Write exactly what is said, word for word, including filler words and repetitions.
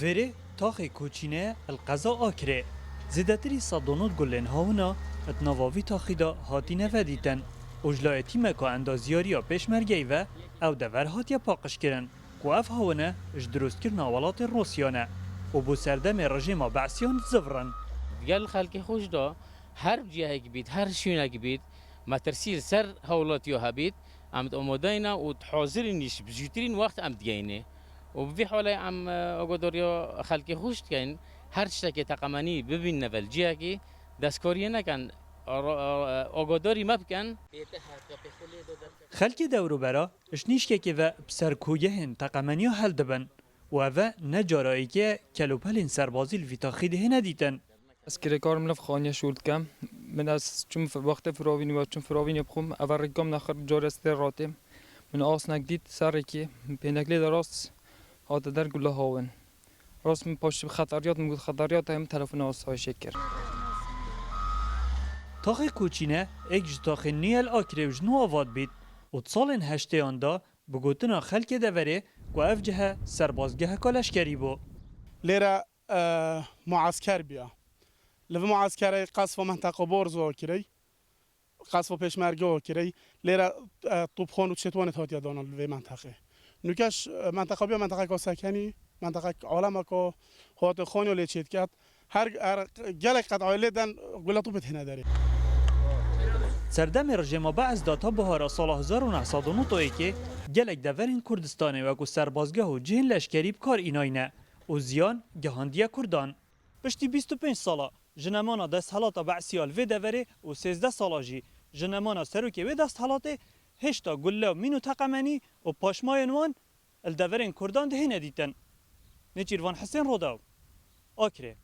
Vêrê taxê Koçîne li qeza Akirê. Zêdetirî sed û nod gulên hawina di nava vî taxî de hatîne vedîtin û ji layê tîmeka endazyariya pêşmergeyî ve ew dever hatiye paqijkirin ku ev hawine ji dirustkirina welatê Rûsya ne û bo serdemê rejêma Beesiyan dizivirin. Gel xelkê xwe ji de her cihek bît, her şûnek bît, metirsî li ser hawlatiya hebît, em di omadeyna û di hazirîn jî bi zûtirîn wext em digeyne. Û bi vî halê em, e, agadariya xelkê xwe ji dikeyn, her tiştekê teqemenî bibînne ve li cihekî, destkariyê nekin, ara-, a-, agadarî me bikin. Xelkê dewrobera ji nîşkekê ve bi ser kogehên teqemeniya heldibin û ev e ne cara yekê ye kelopelên serbazî li vî taxî dihêne dîtin. Ez kirêkar im, li vî xaniyê şûl dikim. Min ez çûm fi-, wextê firavînê we çûm firavînê bixwim. Ev rêka min axir carê ez tê ratêm. Min asnek dît, serrêkê pênek lê de rast hate der gule hawin. Rast min paştî bi xeteriyat, min got xeteriyat, em telefona asayişê kir. Taxê Koçîne êk ji taxên nû ye li Akirê û ji nû ava dibît û di salên heştêyan de bi gotina xelkê deverê ku ev cihe serbazgeheka leşkerî bû. Lêre, e, muesker biya. Li vî mueskerê qesfa menteqa Borz û Akirey, qesfa Pêşmerge û Akirey. Lêre, e, topxan û çêtwanê hatiye dana li vê menteqê. Nûke ji, e, menteqa biya menteqeka sekenî, menteqek alemeka hate xaniya lê çêdiket. Her, her gelek qet ailê den gule topê têne derê. Serdemê rejêma Bees de ta bihara sala hezar û neh sed û nod û yekê gelek deverên Kurdistanê wekû serbazgeh û cihên leşkerî bi kar înayne û ziyan gihandiye Kurdan. Piştî bîst û pênc sala jinemana desthilata Beesiya li vê deverê û sêzdeh sala jî jinemana serokê wê desthilatê hêşta gulle û mîn û teqemenî û paşmayên wan li deverên Kurdan dihêne dîtin. Nêçîrvan Hisên, Rodaw, Akirê.